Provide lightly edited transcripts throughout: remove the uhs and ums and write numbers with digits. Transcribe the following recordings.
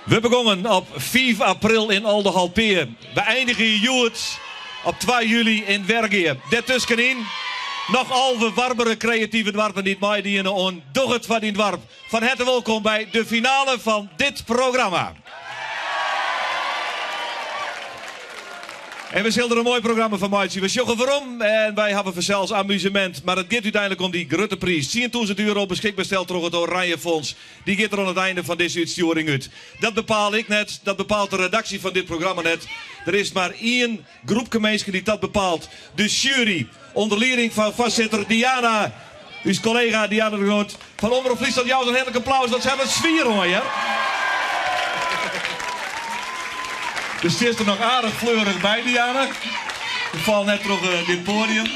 We begongen op 5 april yn Aldeholtpea. We eindigje hjoed op 2 july yn Wergea. Dêrtuskenyn noch 11 warbere kreative doarpen dy't meidiene oan Doch it foar dyn doarp. Fan herte wolkom by de finale fan dit programma. En we sille der in moai programma fan meitsje. We sjogge werom en wy hawwe fansels amusemint. Mar it giet úteinlik om dy grutte priis. 10.000 euro beskikber steld troch it Oranje Fonds. Dy giet der oan it einde fan dizze útstjoering út. Dat bepaal ik net, dat bepaalt de redaksje fan dit programma net. Der is mar ien groepke minsken dy't dat bepaalt, de sjuery, ûnder lieding fan foarsitter Diana, ús kollega Diana de Groot fan Omrop Fryslân. Jou se in hertlik applaus, want se hawwe it swier hân hear. Do stiest der noch aardich fleurich by, Diana. Ik fal net troch dit poadium.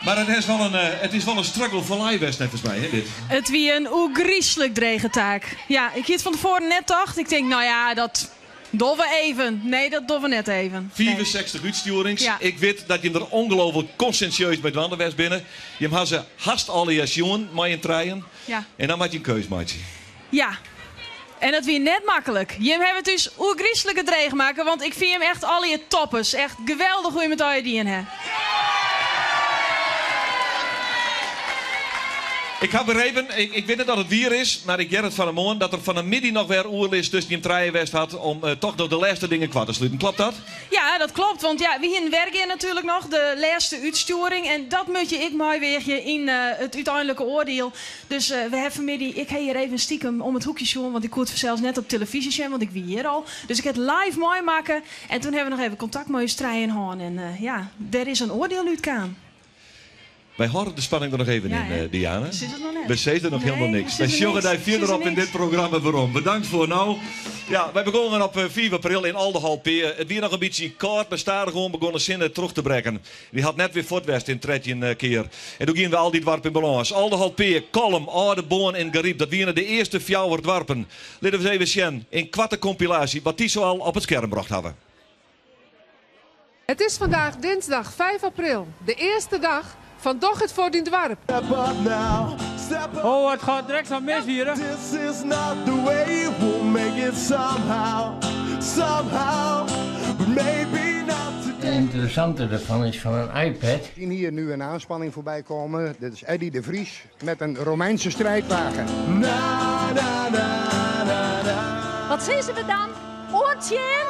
Mar it is wol in, it is wol in struggle for life west neffens my, hè, dit? It wie in oergryslik drege taak. Ja, ik hie it fan tefoaren net tocht. Ik tink, no ja, dat dogge we even. Nee, dat dogge we net even. Nee. 65 útstjoerings. Ja. Ik wit dat jim der ongelooflik konsjinsjeus by dwaande west binne. Jim ha se hast allegear sjoen mei jim trijen. Ja. En dan moat je in keus meitsje. Ja. En dat wie net maklik. Jim hawwe it ús oergryslike dreech makke, want ik fyn jim echt allegear toppers. Echt geweldich hoe jim it allegear dien ha. Ik ha begrepen, ik wit net oft it wier is, mar ik hear it fan 'e moarn, dat der fan 'e middei noch wer oerlis tusken jim trijen west hat om toch noch de lêste dingen koart te sluten. Klopt dat? Ja, dat klopt, want ja, wy hienen Wergea natuerlik noch, de lêste útstjoering. En dat moat je ek meiweagje yn it úteinlike oardiel. Dus we ha fanmiddei, ik ha hjir even stikem om it hoekje sjoen, want ik koe it fansels net op telefyzje sjen, want ik wie hjir al. Dus ik ha it live meimakke en toen ha we noch even kontakt mei ús trijen hân en ja, dêr is in oardiel útkaam. Wy hâlde de spanning der noch even Ja, yn, hè? Diana. We sizze noch net. We sizze noch hielendal Nee, niks. we Wy sizze sjogge niks. dy fierder Sizze op yn niks. dit programma werom. Bedankt foar no. Ja, wy begongen op 5 april yn Aldeholtpea. It wie noch in bytsje kâld, mar stadichoan begûn de sinne troch te brekken. Dy hat net wer fuort west in 13 kear. En doe giene we al dy doarpen belâns. Aldeholtpea, Kollum, Aldeboarn en Garyp, dat wiene de earste fjouwer doarpen. Litte we ris even sjen, in koarte kompilaasje, wat dy soal op it skerm brocht hawwe. Het is vandaag dinsdag 5 april, de eerste dag van Doch it foar dyn doarp. Oh, it gaat direkt sa mis hier. Hè? This is not the way we'll make it somehow, somehow, but maybe not Het today. interessante ervan is van een iPad. We zien hier nu een aanspanning voorbij komen. Dit is Eddy de Vries met een Romeinse strijdwagen. Na, na, na, na, na. Wat sizze we dan? Oant sjen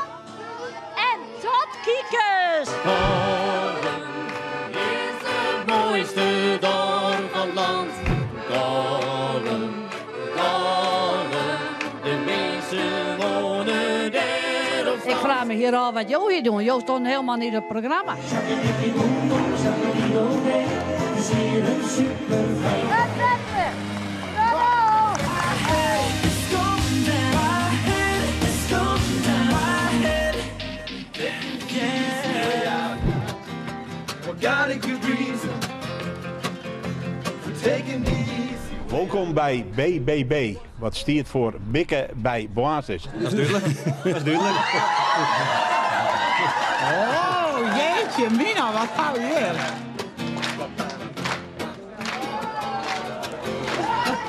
en tot kikes! Kollum is het mooiste dorp van het land. Kollum, Kollum, de meesten wonen daar op Ik vraag me hier al wat jo hier doen. Jo stonden helemaal niet op het programma. Bravo! Got a good reason for taking it easy. Welkom bij BBB, wat stiet voor Bikke bij Basis. Dat is dúdlik. Dat is dúdlik. Oh, jeetje, Mina, wat hou je hier?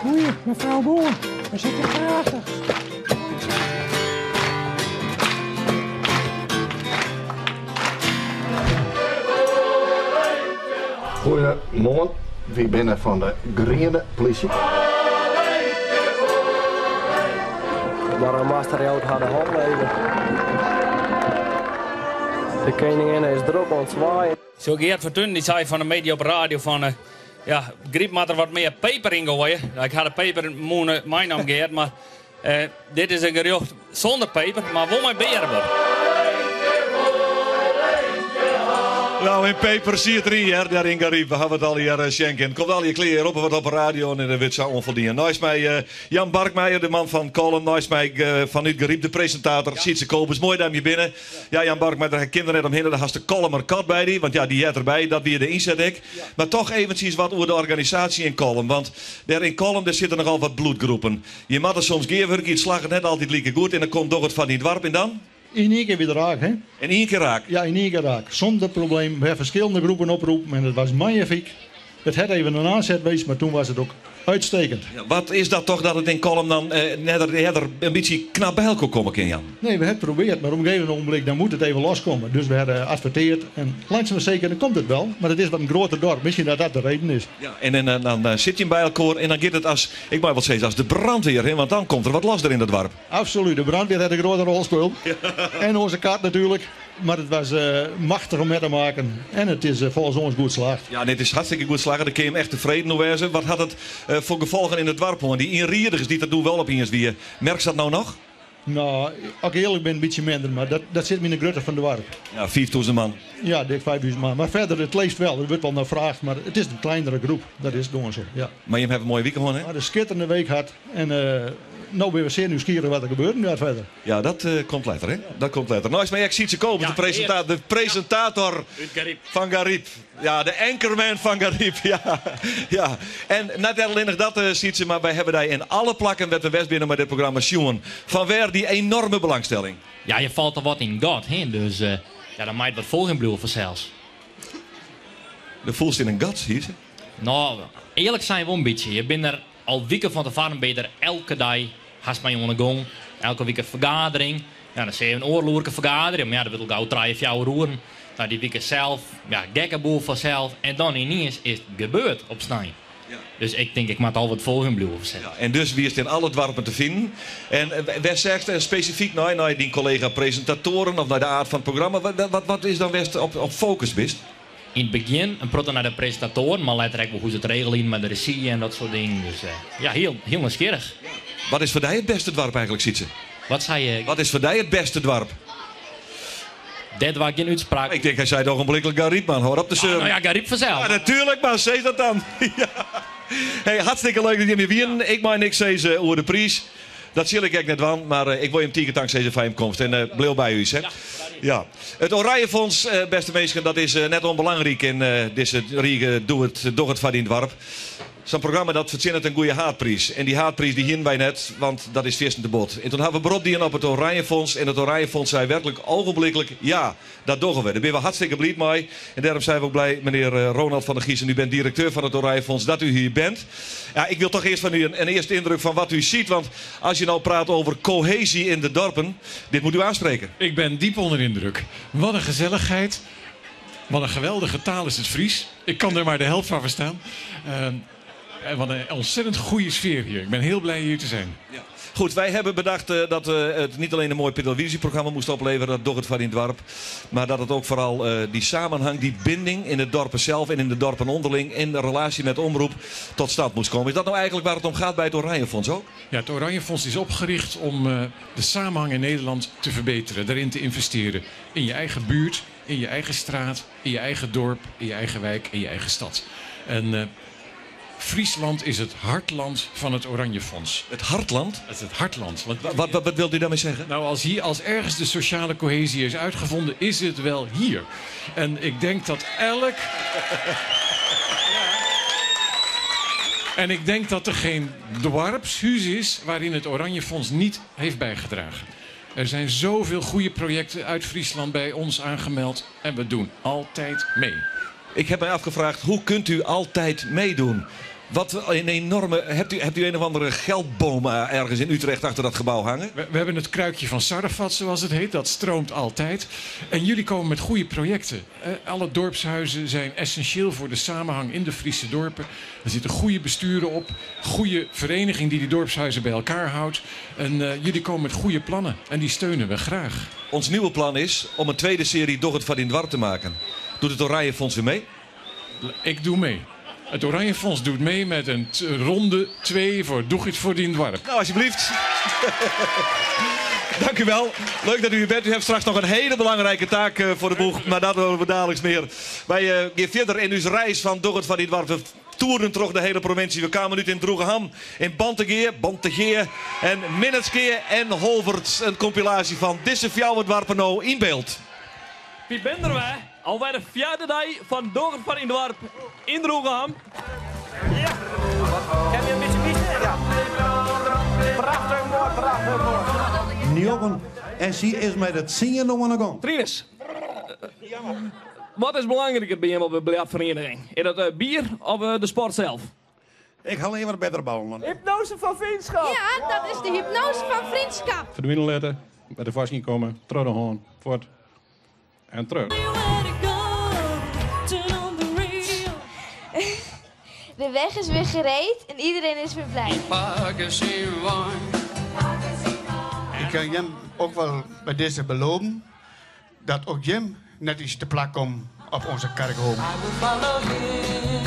Goeie, mevrouw Boer. We zitten prachtig. Goeiemoarn, wy binne fan de Griene Plysje. Boargemaster jout har de hân even. De keninginne is drok oan it swaaien. Zo Geert Fortuyn die sei fan 'e middei op radio fan eh, ja, Garyp moat der wat mear peper yn goaie. Nou, ik ha de pepermûne meinaam Geert, mar eh, dit is in gerjocht sûnder peper, mar wol mei bearebot. Nou, in peper siet deryn, hear, dêr yn Garyp. We hawwe it allegear sjen kind. Komt allegear klear op wat op 'e radio en dan wurdt sa oan foldien. Neist my eh, Jan Barkmeijer, de man fan Kollum. Neist my eh, fanút Garyp, de presintator Sietse Kobus. Moai dat je binne. Ja, Jan Barkmeijer, dêr kin der net omhinne. Dêr hast de Kollumer kat by dy, want ja, dy heart derby. Dat wie de ynset ek. Mar toch eventsjes wat oer de organisaasje yn Kollum. Want dêr yn Kollum dêr sitte nochal wat bloedgroepen. Je moatte soms gearwurkje, it slagget net altyd like goed. En dan komt Doch it foar dyn doarp en dan? Yn ien kear wie it raak, hè? In ien kear raak? Ja, yn ien kear raak. Sûnder probleem. We ha ferskillende groepen oproppen en it was magnifiek. Het het even een aanzet geweest, maar toen was het ook uitstekend. Ja, wat is dat toch dat het in Kollum dan net eerder een beetje knap bij elkaar komen kan, Jan? Nee, we hebben het geprobeerd, maar op een gegeven ogenblik dan moet het even loskomen. Dus we hebben adverteerd en langzaam maar zeker dan komt het wel. Maar het is wat een groter dorp, misschien dat dat de reden is. Ja, en dan zit je bij elkaar en dan gaat het als, ik mag wel zeggen, als de brandweer, hè, want dan komt er wat los er in dat dorp. Absoluut, de brandweer had een grote rol gespeeld. En onze kaart natuurlijk. Maar het was machtig om mee te maken. En het is volgens ons goed geslaagd. Ja, nee, het is hartstikke goed geslaagd. Daar kun je hem echt tevreden over zijn. Wat had het voor gevolgen in het dorp? Want die inrieders die dat doen wel op eens weer. Merk ze dat nou nog? Nou, als ik eerlijk ben, een beetje minder. Maar dat zit me in de grutte van de dorp. Ja, 5000 man. Ja, dik 5000 man. Maar verder, het leeft wel. Er wordt wel naar gevraagd. Maar het is een kleinere groep. Dat is het gewoon zo, ja. Maar je hebt een mooie week gehad, hè? Maar een schitterende week gehad. En nou ben we zeer nieuwsgierig wat er gebeurt nu verder. Ja, dat komt later, hè? Dat komt later. Nou is mijn ex Sietse Kobus, Ja, de presentator Ja. Uit Garyp. van Garyp. Ja, de anchorman van Garyp. Ja, ja. En net alleen nog dat, Sietse, maar wij hebben daar in alle plakken met de West binnen met dit programma Sjoen. Vanwaar die enorme belangstelling. Ja, je valt er wat in gat, hè? Dus ja, dan maakt wat volgen blijven vanzelfs. De voelst in een gat, Sietse? Nou, eerlijk zijn we een beetje. Je bent er al weken van tevoren ben je er elke dag. Haast mij onder de gong. Elke week een vergadering. Ja, dan zie je een oorloerke vergadering. Maar ja, dat wil ook gauw 3 of 4 roeren. Nou, die week zelf, ja, gekke boel vanzelf. En dan ineens is het gebeurd op Snij. Ja. Dus ik denk, ik maak al wat voor hun blijven vanzelf. Ja, en dus wie is het in alle dorpen te vinden? En wer zegt specifiek nou, naar die collega presentatoren of naar de aard van het programma? Wat is dan best op focus best? In het begin een proto naar de presentatoren, maar later ook wel hoe ze het regelen met de regie en dat soort dingen. Dus ja, heel, heel nieuwsgierig. Wat is voor jou het beste dorp eigenlijk, Sietse? Wat zei je? Wat is voor jou het beste dorp? Dat was geen uitspraak. Ik denk, hij zei het ogenblikkelijk Garyp, man. Hoor op de zeur. Nou ja, Garyp vanzelf. Ja, natuurlijk, maar zeg dat dan. Ja. Hey, hartstikke leuk dat jullie hier zijn. Ik mag niks zeggen over de prijs. Dat zie ik echt net van, maar ik wil je hem tien keer dankzij zijn fijne komst. En blijf bij u, hè. Ja. Ja. Het Oranje Fonds, beste mensen, dat is net onbelangrijk in deze riege Doe het, Doe het van in het dorp. Zo'n programma dat verzint een goede haatprijs. En die haatprijs die hier wij net, want dat is viersten te bot. En toen hadden we beroep die op het Oranje Fonds. En het Oranje Fonds zei werkelijk ogenblikkelijk, ja, dat doen we. Daar ben we hartstikke blij mee. En daarom zijn we ook blij, meneer Ronald van der Giessen, u bent directeur van het Oranje Fonds, dat u hier bent. Ja, ik wil toch eerst van u een eerste indruk van wat u ziet. Want als je nou praat over cohesie in de dorpen, dit moet u aanspreken. Ik ben diep onder indruk. Wat een gezelligheid. Wat een geweldige taal is het Fries. Ik kan er maar de helft van verstaan. En wat een ontzettend goede sfeer hier. Ik ben heel blij hier te zijn. Ja. Goed, wij hebben bedacht dat het niet alleen een mooi televisieprogramma moest opleveren, dat Doch het van in het dorp, maar dat het ook vooral die samenhang, die binding in het dorpen zelf en in de dorpen onderling, in de relatie met omroep, tot stand moest komen. Is dat nou eigenlijk waar het om gaat bij het Oranje Fonds ook? Ja, het Oranje Fonds is opgericht om de samenhang in Nederland te verbeteren, daarin te investeren. In je eigen buurt, in je eigen straat, in je eigen dorp, in je eigen wijk, in je eigen stad. En Friesland is het hartland van het Oranje Fonds. Het hartland? Het is het hartland. Want Wat wilt u daarmee zeggen? Nou, als ergens de sociale cohesie is uitgevonden, is het wel hier. En ik denk dat elk... En ik denk dat er geen dorpshuis is waarin het Oranje Fonds niet heeft bijgedragen. Er zijn zoveel goede projecten uit Friesland bij ons aangemeld en we doen altijd mee. Ik heb mij afgevraagd, hoe kunt u altijd meedoen? Wat een enorme... Hebt u een of andere geldboom ergens in Utrecht achter dat gebouw hangen? We hebben het kruikje van Sarafat, zoals het heet. Dat stroomt altijd. En jullie komen met goede projecten. Alle dorpshuizen zijn essentieel voor de samenhang in de Friese dorpen. Er zitten goede besturen op. Goede vereniging die die dorpshuizen bij elkaar houdt. En jullie komen met goede plannen. En die steunen we graag. Ons nieuwe plan is om een tweede serie Doch het van in het Dorp te maken. Doet het Oranje Fonds weer mee? Ik doe mee. Het Oranje Fonds doet mee met een ronde 2 voor Doe het voor die Dwarp. Nou, alsjeblieft. Dank u wel. Leuk dat u hier bent. U hebt straks nog een hele belangrijke taak voor de boeg. Maar dat horen we dadelijk meer. Wij gaan verder in uw reis van Doe het van die Dwarp. We toeren terug de hele provincie. We kwamen nu in Droegeham, in Bantegeer, Bantegeer en Minnertsgea en Holwerd. Een compilatie van Disse Fjouwerdwarpen nou in beeld. Wie ben er wij? Alweer de vierde dag van Doe het van in Dwarp in Droegeham. Ja. Heb je een beetje bieten? Ja. Prachtig mooi, prachtig mooi. Njokken. En ze is met het zingen nog aan de gang. Trinus. Wat is belangriker by jim op de biljartferiening? Is dat eh, bier of eh, de sport sels? Ik ha leaver bitterballen. Hypnose van vriendschap. Ja, dat is de hypnose van vriendschap. Ferdwine litte, by de foarskyn komme, troch de hân, fuort en terug. De weg is weer gereed en iedereen is weer blij. Ik kan jim ook wel bij deze beloven dat ook jim net iets te plak komt op onze kerkhof. Follow him,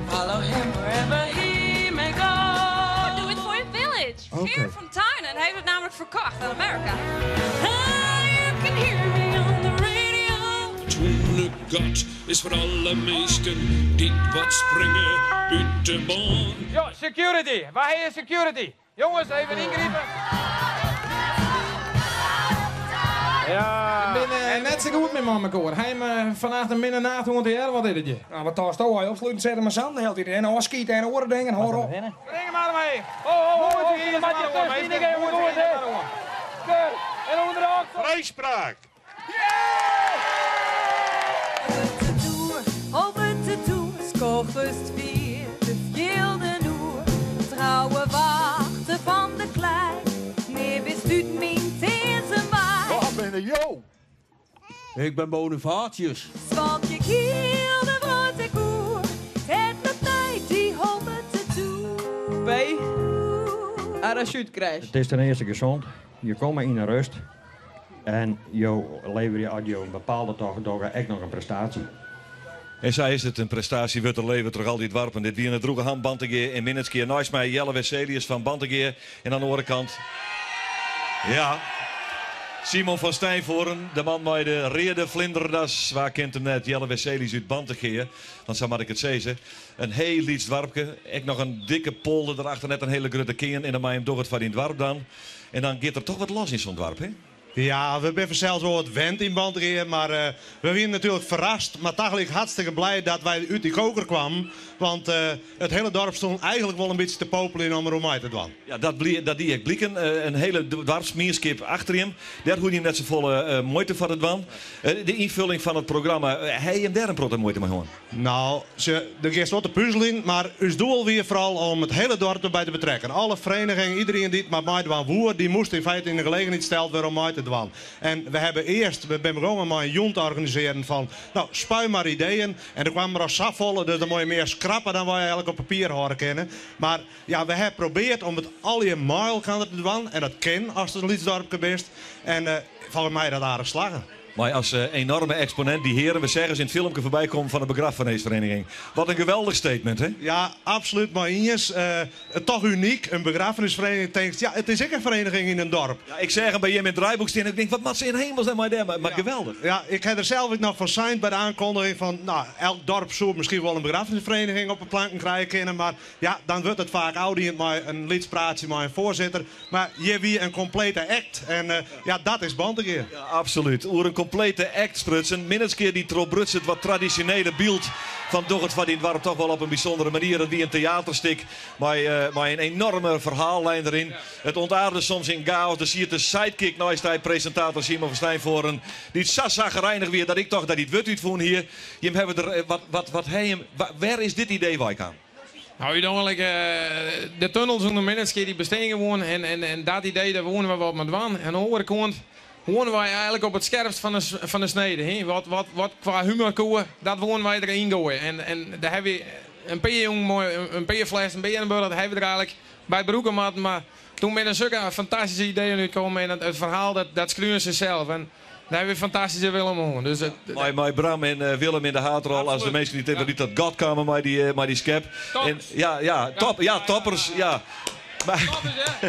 follow him wherever he may go. Do it for your village. Oké. Geer van Tuinen heeft het namelijk verkocht aan Amerika. You can hear me on the radio. Het gat is voor alle meesten die wat springen uit de baan. Jo, security. Waar is security? Jongens, even ingrijpen. Ja. Ik ben net zo goed met mama gehoord. Hij heeft me vannacht een minder nacht rond de jaar, wat is het je? Nou, wat daar stoot hij opsluiten, zet hem maar zand de hele tijd. En afschieten en oren dingen, hoor op. Breng hem maar mee. Oh, oh, oh, oh, hier maak je tussen. Ik even goed, hè. Keur. En onder de oksel. Vrijspraak! Over te toer, skogust vier, de fjelden oer. Trouwe wachten van de klei, meer wist uit mijn tezen waar. Waar ben jou? Ik ben Bonifatius. Zwalk je kiel, de wordt ik oer. Het met mij die hopen te toer. P. Parachute crash. Het is ten eerste gezond. Je komt in een rust. En je lever je als je een bepaalde tocht doet, echt nog een prestatie. En zij is het een prestatie, wordt er leven terug al die dwarpen. Dit wie in het droege hand Bantegeer in Minneskeer. Naast mij Jelle Wesselius van Bantegeer. En aan de andere kant... Ja. Simon van Stijnvoorn, de man met de rede vlinderdas. Waar kent hem net? Jelle Wesselius uit Bantegeer. Want zo moet ik het zeggen. Een heel liets dwarpje. Ik nog een dikke polder erachter, net een hele grote keen. En dan maak je hem door het van die dwarp dan. En dan gaat er toch wat los in zo'n dwarp, hè? Ja, we zijn zelfs wel wat wend in Bantegeer, maar we waren natuurlijk verrast. Maar eigenlijk hartstikke blij dat wij uit die koker kwamen. Want het hele dorp stond eigenlijk wel een beetje te popelen in om er om uit te doen. Ja, dat, dat die ik blikken. Een hele dwarpsmierskip achter hem. Daar hoe hij net zo volle moeite van het dwan. De invulling van het programma, hij hem daar een protte moeite mee hoor. Nou, er is wat de puzzel in, maar ons doel weer vooral om het hele dorp erbij te betrekken. Alle verenigingen, iedereen die het maar meedwaan woer, die moest in feite in de gelegenheid gesteld worden om mee te dwan. En we hebben eerst, we zijn begonnen met een jong te organiseren van, nou, spuim maar ideeën. En er kwamen er al safvolle, dus dan moet je meer schrappen dan wij eigenlijk op papier horen kennen. Maar ja, we hebben geprobeerd om het al je mile kan te doen. En dat kan als het een lietsdorpje bent. En volgens mij dat aardig slagen. Maar als enorme exponent, die heren, we zeggen ze in het filmpje voorbij komen van de begrafenisvereniging. Wat een geweldig statement, hè? Ja, absoluut. Maar eens, toch uniek, een begrafenisvereniging denkt, ja, het is ook een vereniging in een dorp. Ja, ik zeg hem bij Jim in het draaiboek staan en ik denk, wat mat ze in hemelsnaam maar daar, maar geweldig. Ja, ik heb er zelf ook nog van zijn bij de aankondiging van, nou, elk dorp zoekt misschien wel een begrafenisvereniging op de planken krijgen kunnen, maar ja, dan wordt het vaak oud maar een lidspraatje, maar een voorzitter. Maar je wie een complete act en ja, dat is Bantegeer. Ja, absoluut. Oer een complete act sprutsen. Minstens keer die trobrutsen het wat traditionele beeld van doch het van die dwarp toch wel op een bijzondere manier. Dat wie een theaterstik, maar een enorme verhaallijn erin. Het ontaarde soms in chaos. Er zie je de sidekick naast hij presentator Simon van Stijnvoorn. Die het zo zagrijnig weer dat ik toch dat hij het wut uitvoer hier. Je hebben er wat, wat, wat hij hem, waar is dit idee waar ik aan? Nou, uiteindelijk, de tunnels onder Minneskeer die bestaan gewoon en dat idee, daar wonen we wat met wan. En aan de andere kant wonen wij eigenlijk op het scherpst van de snede. Hè? Wat qua humor koe, dat wonen wij erin gooien. En daar hebben we een paar jongen, mooi, een paar fles, een paar dat hebben we er eigenlijk bij broeken maar, maar toen met een zulke fantastische ideeën uitkomen en het verhaal, dat schreeuwen ze zelf. En daar hebben we fantastische Willem hoor. Dus het, Maar Bram en Willem in de haatrol, als de mensen niet hebben, niet dat God kwamen, maar die skep. Toppers. En, ja, ja, top, ja, toppers, ja. Maar, Toppers, hè?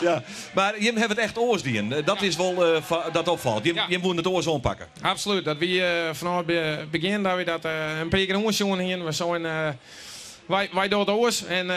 ja, maar je hebt het echt oorsdien. Dat is wel dat opvalt. Je moet het oors aanpakken. Absoluut. Dat we vanaf het begin dat we dat een paar keer oorsjoen hier. We zijn Wy, wy dogge it oars. En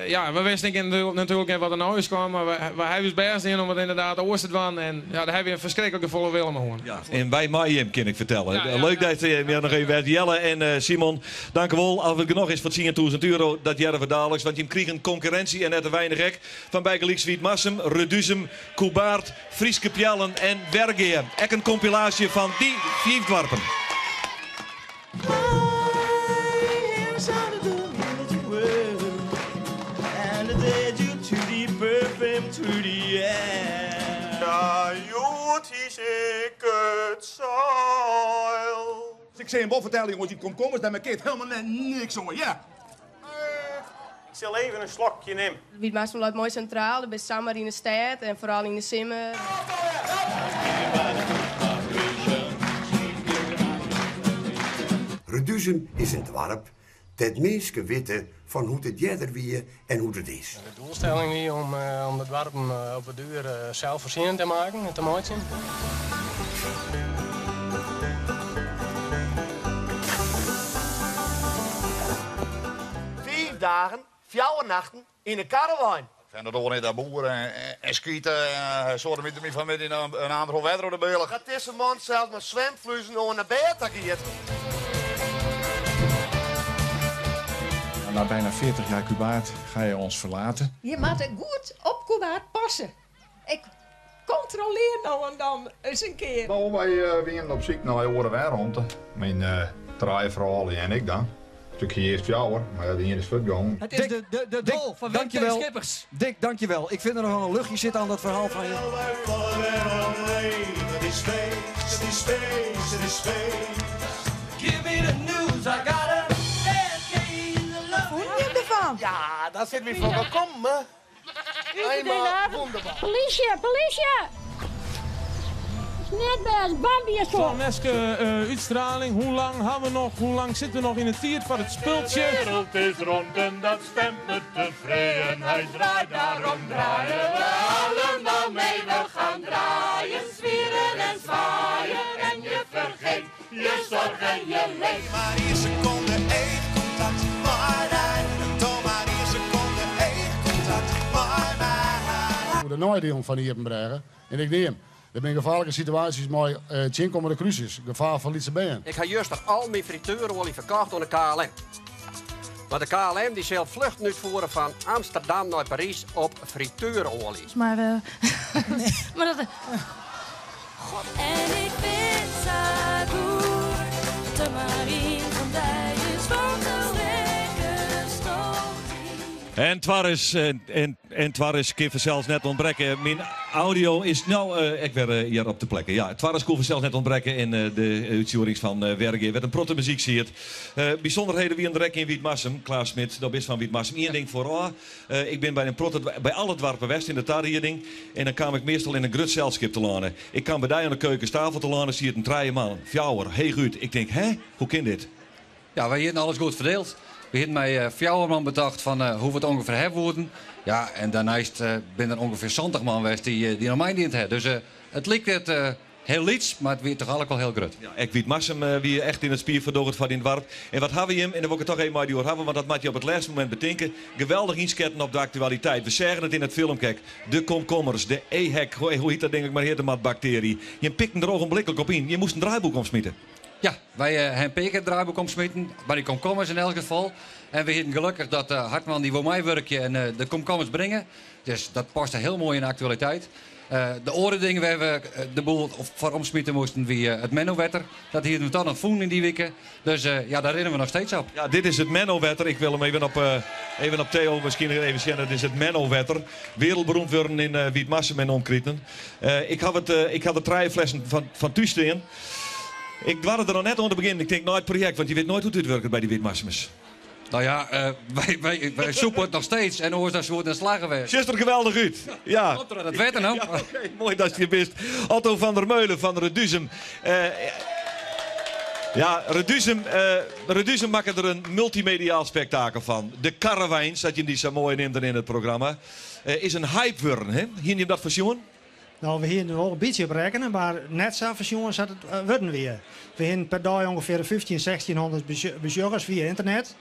ja, we wisten ek natuerlik net wat der nei ús kaam, mar wy, wy hawwe ús bêst dien om it ynderdaad oars te dwaan. En ja, dêr hawwe wy in ferskriklike folle wille mei hân. Ja, en wy mei jim, kin ik fertelle. Leuk dat jim hjir noch even west. Jelle en Simon, dankewol. As it genoch is foar 10,000 euro, dat hearre we daliks. Want jim krigen konkurrinsje en net te weinich ek. Fan bygelyks Wytmarsum, Reduzum, Kûbaard, Fryske Peallen en Wergea. Ek in kompilaasje fan dy fiif doarpen. Ik sil jim wol fertelle jonges, dy komkommers dêr merkeart helemaal net niks oan, ja. Ik sil even in slokje nimme. Wytmarsum leit moai sintraal, do bist samar yn 'e stêd en foaral yn 'e simmer. Reduzum is in doarp dêr't minsken witte fan hoe't it earder wie en hoe't it is. De doelstelling wie om om de doarpen op 'e duer selsfoarsjennend te maken en te meitsjen. Fiif dagen, fjouwer nachten yn 'e karrewein. Ik fyn dat oar net dat boeren en skite en soademiter my fanmiddei in amer fol wetter oer de bealch. Dat dizze man sels mei swimfluezen oan nei bêd ta giet. Na bijna 40 jaar Kûbaard ga je ons verlaten. Je moatte goed op Kûbaard passe. Ik kontrolear no en dan ris in kear. No, wy wienen op syk nei oare wenromte. Myn trije froulju en ik dan. Ik hie earst fjouwer, mar ja, de ien is fuortgongen. Het is de, de, de dol van Wim T. Schippers. Dick, dankjewel. Ik vind er nog wel een luchtje zitten aan dat verhaal van je. Het is feest, het is feest, het is feest. Give me the news, I got a Fûn je derfan? Ja, daar sit wy foar gekommen. Eenmaal wûnderbaar. Polysje, polysje! Is net bêst, Bambi is fuort. Clowneske útstraling. Hoe lang ha we noch? Hoe lang sitte we noch yn de tiid foar it spultsje? De wereld is rond en dat stemt me tevreden. Hij draait, daarom draaien we allemaal mee. We gaan draaien, zwieren en zwaaien. En je vergeet je zorg en je leed. Maar ien sekonde eachkontakt mei dy. Doch mar ien sekonde eachkontakt mei my. Oer de neidielen fan de iepen brêge en ik neam, der binne gefaarlike situaasjes mei tsjinkommende krusers, gefaar foar lytse bern. Ik ha juster al myn fritueroalje ferkocht oan de KLM. Want de KLM dy sil fluchten útfiere fan Amsterdam nei Parys op fritueroalje. Maar, maar dat. God. En ik wit sa goed dat mar ien fan dy is want de wekker stoot. En twaris, en, en twaris kin fansels net ûntbrekke. Myn audio is no ek wer hjir op de plekke. Ja, twaris koe fansels net ûntbrekke yn de útstjoerings fan Wergea. Wêr't in protte muzyk siet. Bysûnderheden wienen der ek yn Wytmarsum. Klaas Smit, do bist fan Wytmarsum. Ien ding foarôf. Ik bin by in protte, by alle doarpen west yn de tarieding. En dan kaam ik meastal yn in grut selskip telâne. Ik kaam by dy oan de keukenstafel telâne, sieten trije man, fjouwer, heechút. Ik tink, hè, hoe kin dit? Ja, wy hienen alles goed ferdield. We hienen mei fjouwer man betocht fan hoe we it ûngefear hawwe woenen. Ja, en dêrneist binne der ûngefear 70 man west dy't noch meidiend ha. Dus it liket Heel lyts, mar it wie toch allegear wol hiel grut. Ja, ek Wytmarsum wie echt yn it spier foar Doch it foar dyn doarp. En wat hawwe jim, en dêr wol ik it toch even mei dy oer hawwe, want dat moat je op it lêste momint betinke, geweldich ynsketten op de aktualiteit. We seagen it yn it filmke ek. De komkommers, de EHEC, hoe hjit dat ding ek mar, hjitte moat baktearje. Jim pikten der ogenbliklik op yn. Jim moasten in draaiboek omsmite. Ja, wy ha in pear kear it draaiboek omsmiten, by dy komkommers yn elk gefal. En we hienen gelokkich dat Hartman dy wol meiwurkje en de komkommers bringe. Dus dat paste hiel moai yn de aktualiteit. De oare ding wêr we de boel foar omsmite moasten wie it Menno-wetter. Dat hienen we toch noch fûn yn dy wike. Dus ja, dêr rinne we noch steeds op. Ja, dit is it Menno-wetter. Ik wil him even op, even op Theo miskien even sjen. It is it Menno-wetter. Wereldberoemd wurden yn Wytmarsum en omkriten. Ik haw it, ik haw der trije flessen fan, fan thús stean. Ik doarde der noch net oan te begjinnen. Ik tink nei it projekt, want je wit noait hoe't it útwurket by dy Wytmarsumers. Nou ja, wy, wy sûpe it noch steeds en oars dan soe it net slagge wêze. Sjochst der geweldich út. Ja. Komt troch dat wetter no. Ja, oké, moai datst hjir bist. Otto van der Meulen fan Reduzum. Ja, Reduzum, Reduzum makke der in multimediaal spektakel fan. De Karrewein, sa't jim dy sa moai neamden yn it programma, is in hype wurden. Hè? Hiene jim dat foarsjoen? No, we hienen der wol in bytsje op rekkene, mar net sa foarsjoen sa't it wurden wie. We hienen per dei ûngefear 15, 1600 besjoggers fia ynternet.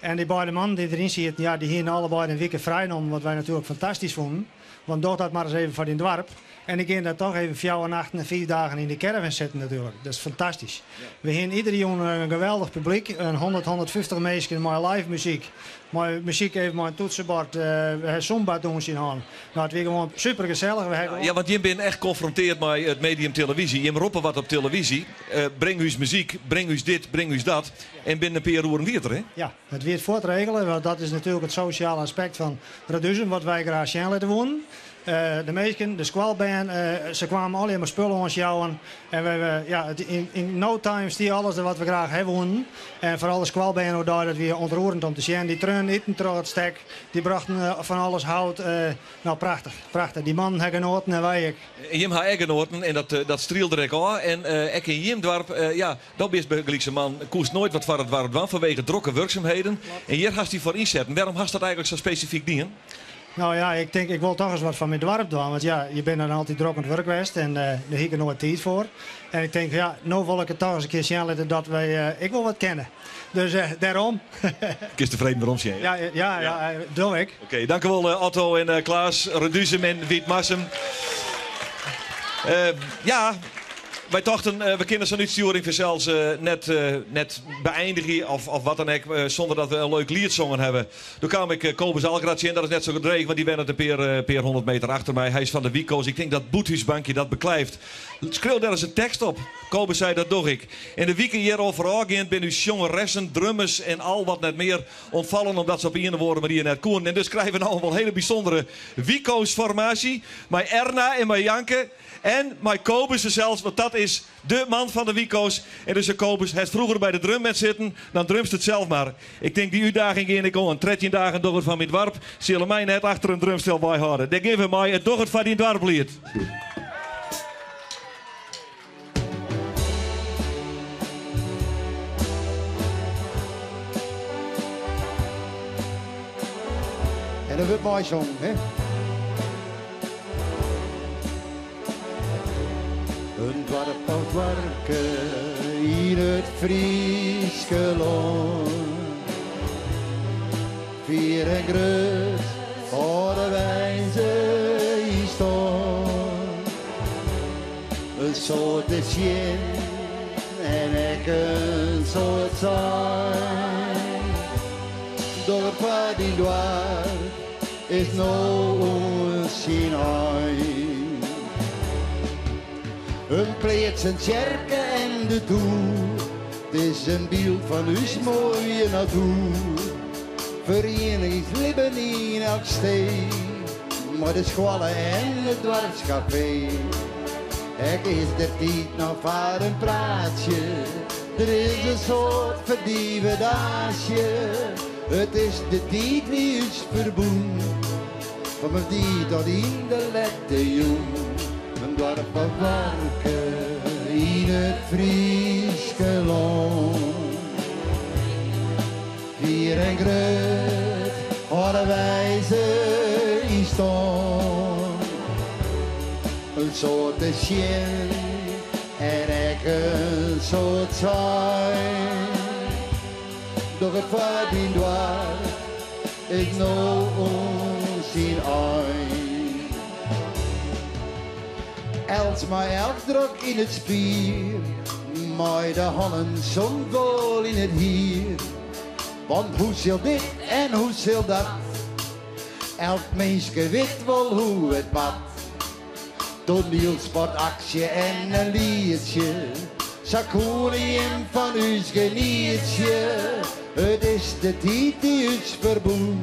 En dy beide mannen dy't deryn sieten, ja, dy hiene allebeide in wike frijnommen, wat wy natuerlik fantastysk fûnen. Want doch dat mar ris even foar dyn doarp. En dy gean dêr toch even fjouwer nachten en fiif dagen yn dy caravan sitten natuerlik. Dat is fantastysk. We hiene iedere jûn in geweldich publyk, in 100, 150 minsken mei live muzyk. Mei muzyk even mei in toetsenbord, we ha Zumba dûnsjen hân. No, it wie gewoan super gesellich. We ha gewoan. Ja, want jim binne echt konfronteard mei it medium televyzje. Jim roppe wat op televyzje, bring ús muzyk, bring ús dit, bring ús dat. En binnen in pear oeren wie it der, hè? Ja, it wie it fuort regele, want dat is natuerlik it sosjale aspekt fan Reduzum wat wy graach sjen litte woenen. De minsken, de skoalbern, se kwamen allegear mei spullen oansjouwen. En we, ja, yn no time stie alles der wat we graach ha woenen. En foaral de skoalbern oerdei, dat wie ontroerend om te sjen. Dy treaunen iten troch it stek, dy brochten fan alles hout. No, prachtich, prachtich. Dy mannen ha genoaten en wy ek. En jim ha ek genoaten en dat strielde der ek ôf. En ek yn jim doarp, ja, do bist bygelyks in man, koest noait wat foar it doarp dwaan fanwege drokke wurksumheden. En hjir hast dy foar ynsetten. Wêrom hast dat eigenlik sa spesifyk dien? No ja, ik tink ik wol toch ris wat foar myn doarp dwaan. Want ja, je binne dan altyd drok oan it wurk west en dêr hie ik noait tiid foar. En ik tink, ja, no wol ik it toch ris in kear sjen litte dat wy ek wol wat kinne. Dus dêrom. Kinst tefreden werom sjen. Ja, ja, ja, doch ik. Oké, dankewol Otto en Klaas, Reduzum en Wytmarsum. Ja, wy tochten we kinne sa'n útstjoering fansels net, net beëindigje of, of wat dan ek sûnder dat we in leuk liet songen hawwe. Doe kaam ik Kobus Algra tsjin, dat is net sa dreech, want dy wennet in pear, pear hûndert meter achter my. Hy is fan de Wiko's. Ik tink dat bûthúsbankje dat beklijft. Skriuw dêr ris in tekst op. Kobus sei, dat doch ik. En de wike hjiroan foarôfgeand binne ús sjongeressen, drummers en al wat net mear ûntfallen omdat se op ien of oare manier net koenen. En dus krije we no in wol hiele bysûndere Wiko's formaasje mei Erna en mei Janke en mei Kobus sels, want dat is De man fan de Wiko's. En dus Kobus, hast froeger by de drumband sitten, dan drumst it sels mar. Ik tink dy útdaging gean ik oan. 13 dagen doch it foar myn doarp, sille my net achter in drumstel weihâlde. Dêr gean we mei it doch it foar dyn doarp liet. En der wurdt meisongen, hè? In doarp of doarpke yn it Fryske lân. Fier en grut hâlde wy se yn stân. In soad te sjen en ek in soad sein. Doch it foar dyn doarp is no oan syn ein. In pleats, in tsjerke en de toer, 't is in byld fan ús moaie natoer. Ferieningslibben yn elk stee, mei de skoalle en it doarpskafee. Ek is der tiid noch foar in praatsje, der is in soad ferdivedaasje. It is de tiid dy't ús ferbûn, fan de tiid tot yn de lette jûn. In doarp of doarpke yn it Fryske lân. Fier en grut hâlde wy se yn stân. In soad te sjen en ek in soad sein. Doch it foar dyn doarp is no oan syn ein. Elts mei elk drok yn it spier, mei de hannen soms wol yn it hier. Want hoe sil dit en hoe sil dat? Elk minske wit wol hoe it moat. Toaniel, sport, aksje en in lietsje, sa koene jim fan ús genietsje. It is de tiid dy't ús ferbûn,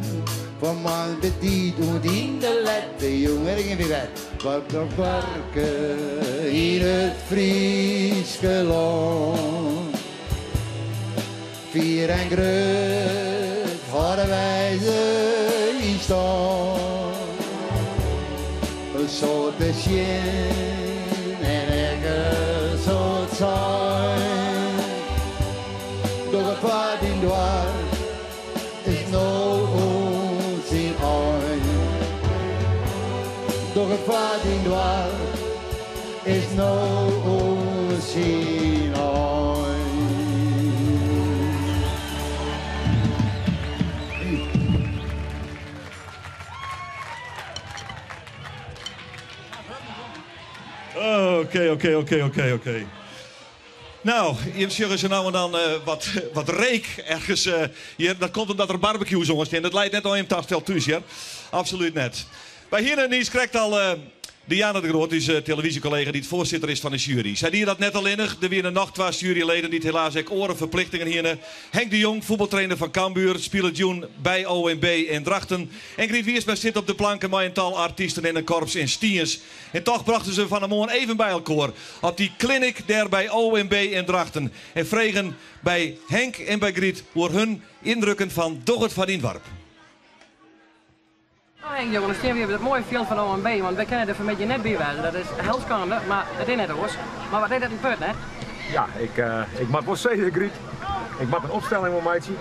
fan moarn betiid oant yn de lette jûn. En ik gean wer wer. Doarp of doarpke yn it Fryske lân. Fier en grut hâlde wy se yn stân. In soad te sjen en ek in soad sein. Doch it foar dyn doarp is no oan syn ein. Doch it foar dyn doarp is no oan syn ein. Oké, oké, oké, oké, oké. Nou, jim sjogge sa no en dan wat, wat reek ergens hjir. Dat komt omdat der barbecues oan stean. Dat leit net oan jim tastel thús, hear. Absolút net. Wy hiene niiskrekt al Diana de Groot, ús televyzjekollega dy't foarsitter is fan de sjuery. Sy die dat net allinnich, der wiene noch twa sjueryleden dy't helaas ek oare ferplichtingen hiene. Henk de Jong, fuotbaltrainer fan Cambuur, spilet jûn by ONB yn Drachten. En Griet Wiersma sit op de planken mei in tal artysten en in korps yn Stiens. En toch brochten se fan 'e moarn even by elkoar op dy clinic dêr by ONB yn Drachten en fregen by Henk en by Griet oer hun yndrukken fan Doch it foar dyn doarp. No Henk jonge, dan stean we hjir op dat moaie fjild fan ONB, want wy kinne der fanmiddei net by wêze. Dat is hiel skande, mar it is net oars. Mar wat is dat in put, hè? Ja, ik, ik moat wol sizze, Griet, ik moat in opstelling wol meitsje.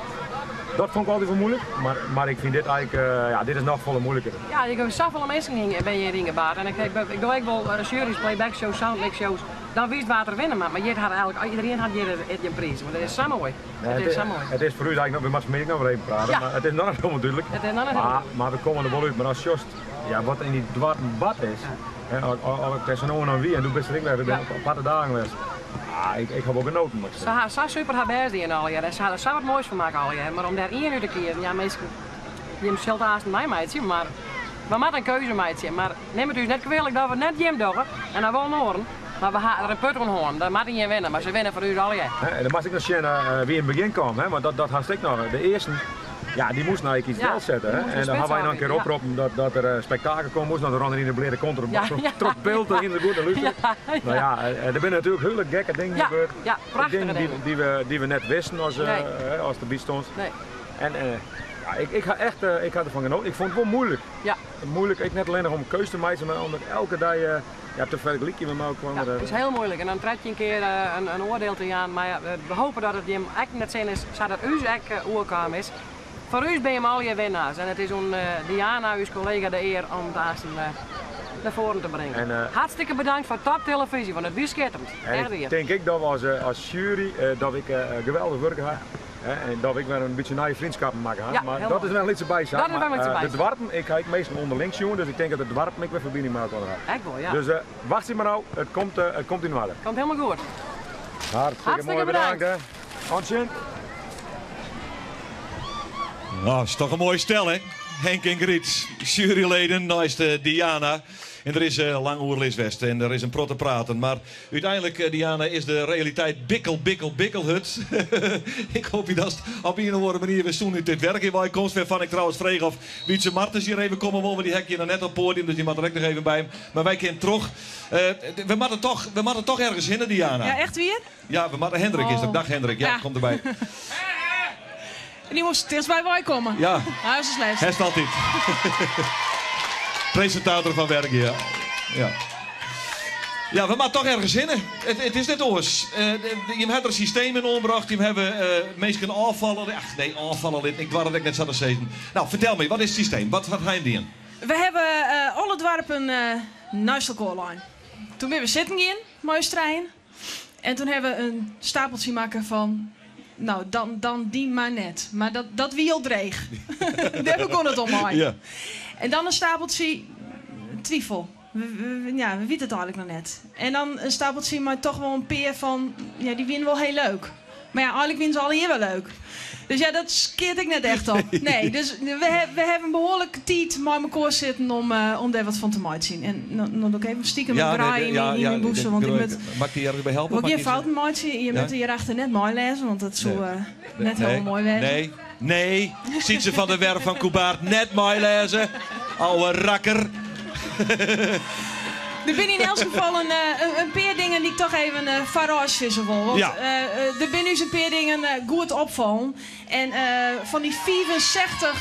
Dat fûn ik altyd wol muoilik, mar, mar ik fyn dit eigentlik, ja, dit is noch folle muoiliker. Ja, ik ha safolle minsken yn, bin hjir yn gebaard en ik, ik, ik doch ek wol jury's, playback shows, soundmix shows. Dan witst wa't der winne moat, mar hjir hat eigentlik iderien hat hjir in priis, want it is sa moai. Nee, het, is, het is foar ús eigentlik, we moatte fanmiddei noch wer even prate, ja. mar it is noch net hielendal dúdlik. It is noch net mar, mar we komme der wol út, mar as sjochst ja, wat yn dy doarpen bard is, ja. as ik dêr sa no en dan wie en doe bist der ek wer, we binne ja. op aparte dagen west. Ah, ik, ik ha wol genoten. Moet ik Se ha sa super har bêst dien allegear en se ha der sa wat moais fan makke allegear, mar om dêr ien út te kiezen, ja minsken, jim sille it aanst meimeitsje, mar we moatte in keuze meitsje. Mar nim it ús net kwealik dat we it net jim dogge en dan wol in oaren. Mar we ha der in put oan hân. Der moat ien winne, mar se winne foar ús allegear. En dan moatst ek noch sjen wie yn it begjin kaam, hè? Want dat, dat hast ek noch. De earsten, ja, dy moasten eigentlik iets delsette. Hè? En dan ha wy noch in kear oproppen dat, dat der spektakel komme moast. No, dan rûn er yn de bleate kont troch it byld en hiene goed nei lústeren. No ja, der binne natuerlik hiele gekke dingen gebeurd. Ja, prachtige dingen. Dy't, dy we, dy't we net wisten as, as derby stond. Nee. En ja, ik, ik ha echt ik ha derfan genoten. Ik fûn it wol muoilik. Ja. Muoilik, ek net allinnich om keus te meitsjen, mar omdat elke dei Ja, te fergelykjen mei elkoar. Ja, it is hiel muoilik en dan 13 kear in oardiel te jaan, mar ja, we hopen dat it jim ek nei it sin is, sa't it ús ek oerkaam is. Foar ús binne jim allegear winnaars en it is oan Diana, ús kollega, de ear om it aansten nei foaren te bringen. Hartstikke bedankt foar top televyzje, want it wie skitterend. En ik tink ek dat we as sjuery dat we geweldich wurke ha. En dat ik wer in bytsje nije vriendskappen makke ha. Mar dat is wer in lytse bysaak. Dat is wer in lytse bysaak. De doarpen, ik ha ek minsken ûnderling sjoen, dus ik tink dat de doarpen ek wer ferbining mei elkoar ha. Ek wol, ja. Dus wachtsje mar ôf, it komt, it komt yn oarder. Komt helemaal goed. Hartstikke moai bedankt. Hè. Oant sjen. Nou, is toch in moai stel, hè? Henk en Griet, juryleden neist Diana. En der is lang oerlis west en der is in protte praten. Mar úteinlik, Diana, is de realiteit bikkel, bikkel, bikkelhurd. Ik hoopje datst op ien of oare manier wer sûn út dit Wergea wei komst. Wêrfan ik trouwens frege of Wietse Martens hjir even komme wol, want dy ha ik hjir noch net op poadium, dus dy moat der ek noch even by. Mar wy kinne troch. We moatte toch, we moatte toch ergens hinne, Diana. Ja, echt wier? Ja, we moatte. Hendrik is der. Dag Hendrik, ja, kom derby. En dy moast tichtstby wei komme. Ja. Huis is lêst. Hast altyd. Presintator fan Wergea. Ja. Ja, we moatte toch ergens hinne. It is net oars. Jim hawwe der systemen oanbrocht, jim hawwe minsken ôffalle. Ach nee, ôffalle litten. Ik doar it ek net sa te sizzen. No, fertel my, wat is it systeem? Wat hat jim dien? We hawwe alle doarpen neist elkoar lein. Toen binne we sitten gien mei ús trijen. En toen hawwe we in stapeltsje makke fan, no, dan, dan dy mar net. Mar dat, dat wie al dreech. Dêr begûn it al mei. Ja. En dan in stapeltsje twifel. We, we, ja, we witte it eigenlik noch net. En dan in stapeltsje mei toch wol in pear fan, ja, dy wiene wol hiel leuk. Mar ja, eigenlik wiene se allegear wol leuk. Dus ja, dat skeat ek net echt op. Nee, dus we, we hawwe in behoarlik tiid mei mekoar sitten om, om dêr wat fan te meitsjen. En no, no doch ik even stikem in graai yn myn, yn myn bûse, want ik moat. Moat ik dy ergens by helpe? Wol gjin fouten meitsje. Je moatte hjirachter net meilêze, want dat soe net hielendal moai wêze. Nee, nee. Sietse van der Werf fan Kûbaard net meilêze. Ouwe rakker. Der binne yn elts gefal in, in pear dingen dy't ik toch even foarôf sizze wol. Want der binne ús in pear dingen goed opfallen. En fan dy 65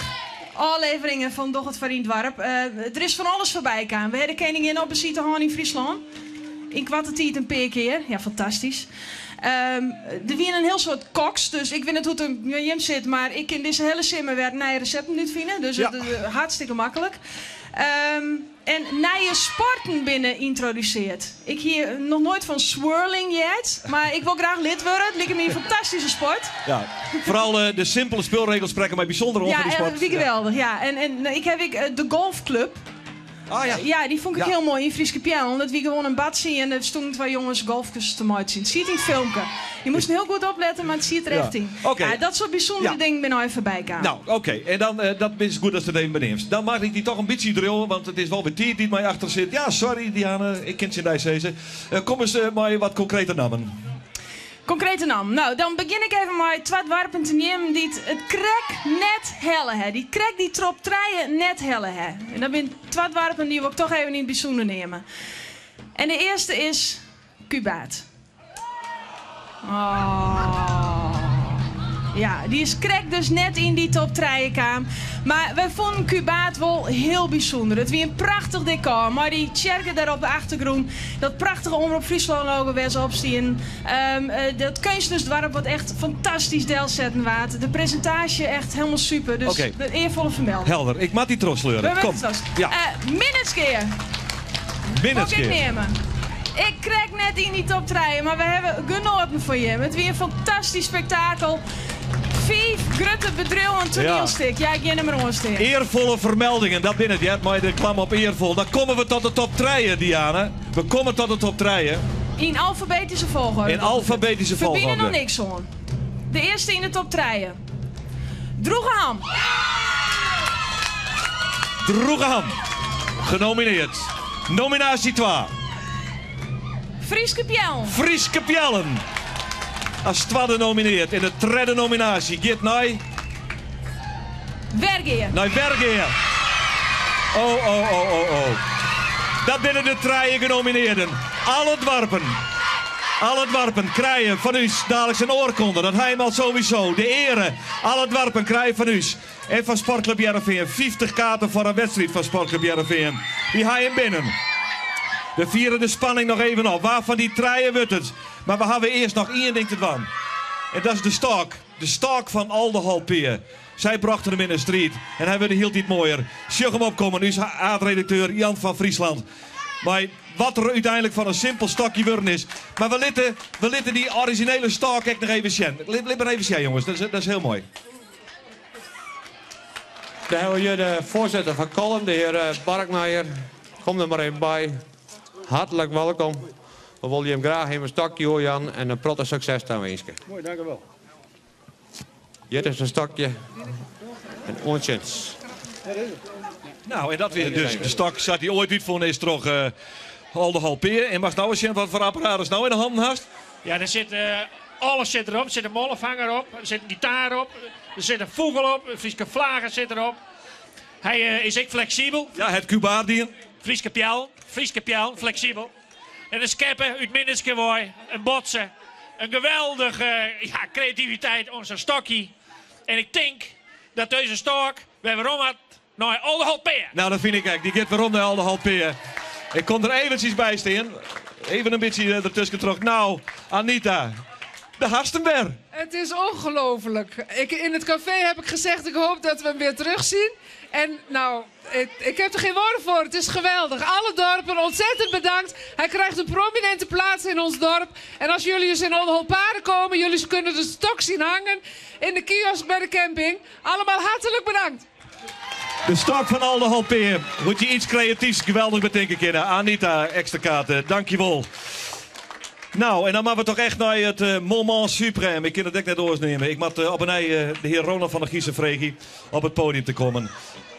ôfleveringen fan Doch it foar dyn doarp, der is fan alles foarby kaam. We hawwe de keninginne op besite hân yn Fryslân. Yn koarte tiid in pear kear. Ja, fantastysk. Der wiene in hiel soad koks, dus ik wit net hoe't it mei jim sit, mar ik kin dizze hiele simmer wer nije resepten útfine. Dus it is hartstikke maklik. En nije sporten binne yntroduseard. Ik hie noch noait fan swirling heard, mar ik wol graach lid wurde. It liket my in fantastyske sport. Ja, foaral de simpele spulregels sprekke my bysûnder oan fan dy sport. Ja, wie geweldich. Ja. En ik haw ek de golfklup. Ah, ja. Ja, dy fûn ik Ja. hiel moai yn Fryske Peallen. Dat wie gewoan in batsy en der stoenen twa jonges golfkes te meitsjen. It siet yn it filmke. Je moasten hiel goed oplette, mar it siet der Ja. echt yn. Oké. Ja, dat soart bysûndere Ja. dingen binne even foarby kaam. Nou, oké. En dan, dat is goed datst it even beneamst. Dan mag ik dy toch in bytsje driuwe, want it is wol wer tiid dy't my achter sit. Ja, sorry Diane, ik kin tsjin dy sizze. Kom ris mei wat konkrete nammen. Konkrete nammen. Nou, dan begjin ik even mei twa doarpen te neamen dy't it krekt net helle ha. Dy't krekt dy top trije net helle ha. En dat binne twa doarpen dy wol ik toch even yn it bysûnder neame. En de earste is Kûbaard. Oh. Ja, dy is krekt dus net yn dy top trije kaam. Mar wy fûnen Kûbaard wol hiel bysûnder. It wie in prachtich dekôr mei dy tsjerke dêr op de achtergrûn. Dat prachtige Omrop Fryslân logo wêr se op stienen. Dat keunstnersdoarp wat echt fantastysk delsetten waard. De presintaasje echt helemaal super. Dus Oké. de earfolle fermelding. Helder, ik moat dy trochsleure. We Kom. Ja. Ja. Minnertsgea. Minnertsgea. Wol ik neame. Ik krekt net yn dy top trije, mar we hawwe genoaten fan jim. It wie in fantastysk spektakel. Fiif grutte bedriuwen toanielstik. Ja, ik gean der mar oan stean. Earfolle fermeldingen, dat binne it hear, mei de klam op earfol. Dan komme we tot de top trije, Diane. We komme tot de top trije. Yn alfabetyske folchoarder. In alfabetyske Ferbine folchoarder. noch niks oan. De earste yn de top trije. Droegeham. Droegeham. Genomineerd. Nominaasje 2. Fryske Peallen. Fryske Peallen. As twadde nomineard. En de tredde nominaasje giet nei... Wergea. Nei Wergea. Oh, oh, oh, oh, oh. Dat binne de trije genominearden. Alle doarpen. Alle doarpen krije fan ús daliks in oarkonde. Dat ha jim al sowieso. De eare. Alle doarpen krije fan ús en fan Sportklup Hearrenfean 50 kaarten foar in wedstriid fan Sportklup Hearrenfean. Dy ha jim binnen. We fiere de spanning noch even op. Wa fan dy trije wurdt it? Mar we hawwe earst noch ien ding te dwaan. En dat is de stôk. De stôk fan Aldeholtpea. Sy brochten him yn 'e striid en hy wurde hieltyd moaier. Sjoch him opkommen, ús haadredakteur Jan van Friesland. Mei wat der úteinlik fan in simpel stokje wurden is. Mar we litte, we litte dy orizjinele stôk ek noch even sjen. Lit, lit mar even sjen, jonges. Dat is, dat is hiel moai. Daar hebben we hier de voorzitter van Kollum, de heer eh, Barkmeijer. Kom er maar even bij. Hartelijk welkom. We willen je graag even een stokje Jan en in protte sukses tawinskje. Moai, dank u wel. Dit is in stokje. En oant sjiens. Nou, en dat wie dus de stok sa't dy oait útfûn is troch uh, Aldeholtpea. En moatst no ris sjen wat foar apparaat ast no yn de hannen hast. Ja, der sit, eh, alles sit derop. Der sit in mollefanger op, der sit in gitaar op, der sit in fûgel op, in Fryske flagge sit derop. Hy eh, is ek fleksibel. Ja, hat Kûbaard dien. Fryske Peallen, Fryske Peallen, fleksibel. En in skeppe út Minnertsgea wei, in botse. In geweldige ja, kreativiteit oan sa'n stokje. En ik tink dat dizze stôk wer werom moat nei Aldeholtpea. Nou, dat fyn ik ek. Dy giet werom nei Aldeholtpea. Ik kom der eventsjes by stean. Even in bytsje eh, dertusken troch. Nou, Anita, dêr hast him wer. Het is ongelooflijk. Ik, in het café heb ik gezegd, ik hoop dat we hem weer terugzien. En nou, ik, ik heb er geen woorden voor. Het is geweldig. Alle dorpen, ontzettend bedankt. Hij krijgt een prominente plaats in ons dorp. En als jullie eens in Oldeholtpade komen, jullie kunnen de stok zien hangen in de kiosk bij de camping. Allemaal hartelijk bedankt. De stok fan Aldeholtpea. Moet je iets kreatyfs geweldich betinke kinne. Anita, ekstra kaarten, dankjewol. Nou, en dan moatte we toch echt nei it eh, moment suprême. Ik kin it ek net oars neame. Ik moat eh, op 'e nij eh, de hear Ronald van der Giessen freegje op it podium te kommen.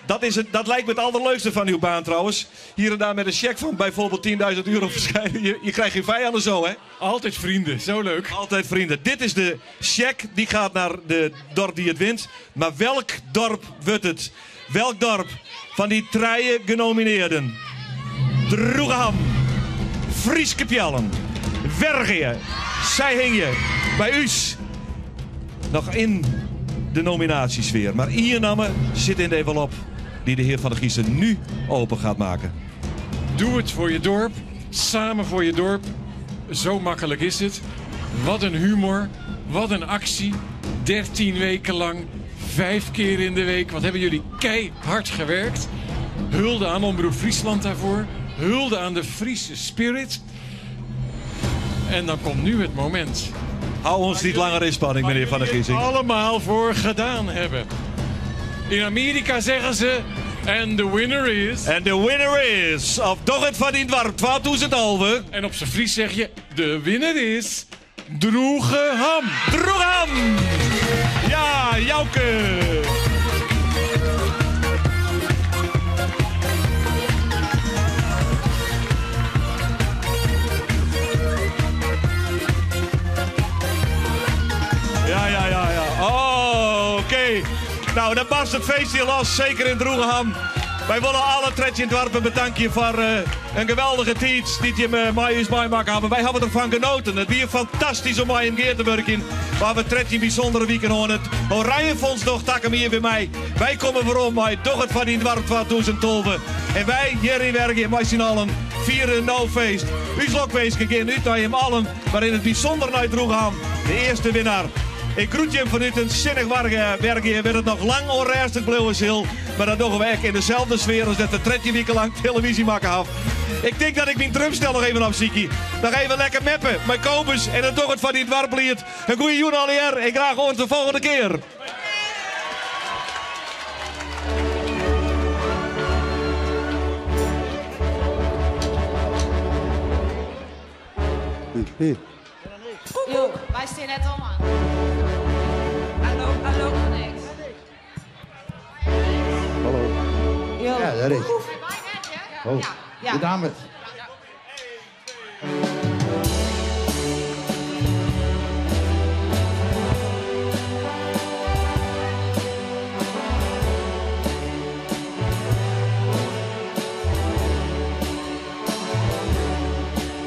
Dat, is het, dat lijkt me het allerleukste van uw baan trouwens. Hier en daar met een cheque van bijvoorbeeld 10.000 euro verschijnen. Je krijgt geen vijanden zo, hè? Altijd vrienden, zo leuk. Altijd vrienden. Dit is de cheque die gaat naar de dorp die het wint. Maar welk dorp wordt het? Welk dorp van die trije genomineerden? Droegeham, Fryske Peallen, Wergea, Sy hingje by ús noch yn de nominatiesfeer. Mar ien namme sit yn de envelop die de heer Van der Giessen nu open gaat maken. Doe het voor je dorp, samen voor je dorp. Zo makkelijk is het. Wat een humor, wat een actie. 13 weken lang, vijf keer in de week. Wat hebben jullie keihard gewerkt. Hulde aan Omroep Friesland daarvoor. Hulde aan de Friese spirit. En dan komt nu het moment. Hou ons niet langer in spanning, meneer Van der Giessen. Allemaal voor gedaan hebben. In Amerika zeggen ze: En de winner is... En de winner is, of Doch it foar dyn doarp 2011. En op zijn Fries zeg je, de winner is... Droegeham. Droegeham! Ja, Jouke! Ja, ja, ja, ja. Oh, oké. Nou, dan barst het feest hier los, zeker in Droegeham. Wij willen alle 13 dorpen bedanken voor een geweldige tijd die je me mij is maken hebben. Wij hebben ervan genoten. Het weer fantastisch om mij in Geer te werken. Waar we 13 bijzondere weken horen. Het Oranje Fonds nog takken hier bij mij. Wij komen waarom mij toch het van die dorp 2012. En wij hier in Wergen, wij zien allen vieren nou feest. U lokwees gegaan uit naar hem allen, maar in het bijzonder naar Droegeham, de eerste winnaar. Ik groet je hem vanuit een zinnig werk. Werd het nog lang onrustig blauwe ziel. Maar dat doen we echt in dezelfde sfeer als dat de 13 weken lang televisie maken af. Ik denk dat ik mijn drumstel nog even opziekie. Nog even lekker meppen met Kobus en dan toch het van die dwarplied. Een goede joen alweer en graag hoor de volgende keer. Koekoek, wij staan net al aan. Hallo, hallo. Hallo. Ja, daar is. Oh, Ja. de dames.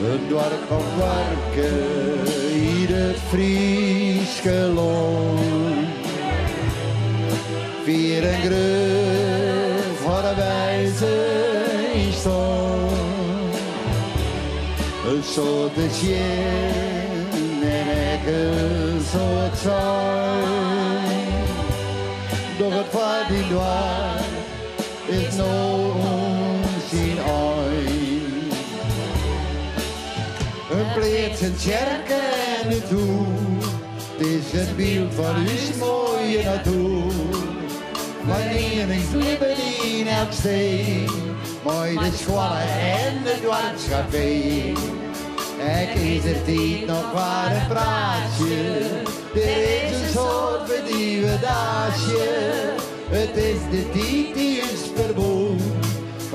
Een dorp van Warken, in het Frieske loon. Vier en gruf hadden wij ze in stand. Een soort zin en ik een soort zijn. Doch het van die dwaar is nog ons in ein. Een pleert een tjerke en het toe. Het is het beeld van uw mooie natuur. Wanneer ik glibben in elk steen. Mooi de squallen en de dwarscafé. Ik is er tijd nog maar een praatje. Er is een soort verdievendaasje. Het is de tijd die ons verbond.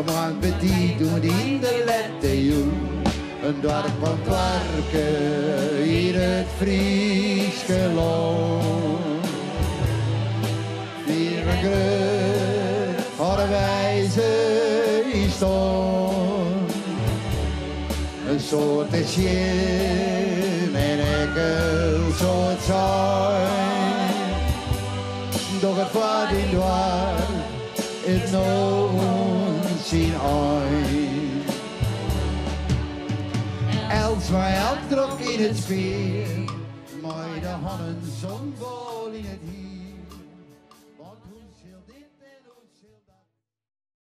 Maar petit doen in de lente jong. Een dorp van Twarken in het Frieske land. Vier een grut hadden wij ze in stand. Een soort is zin en ik een soort zijn. Doch het vaart in dwaar is nog ons in ein. Els maar elk trok in het spier, mooi de hannen zonvol in het hier.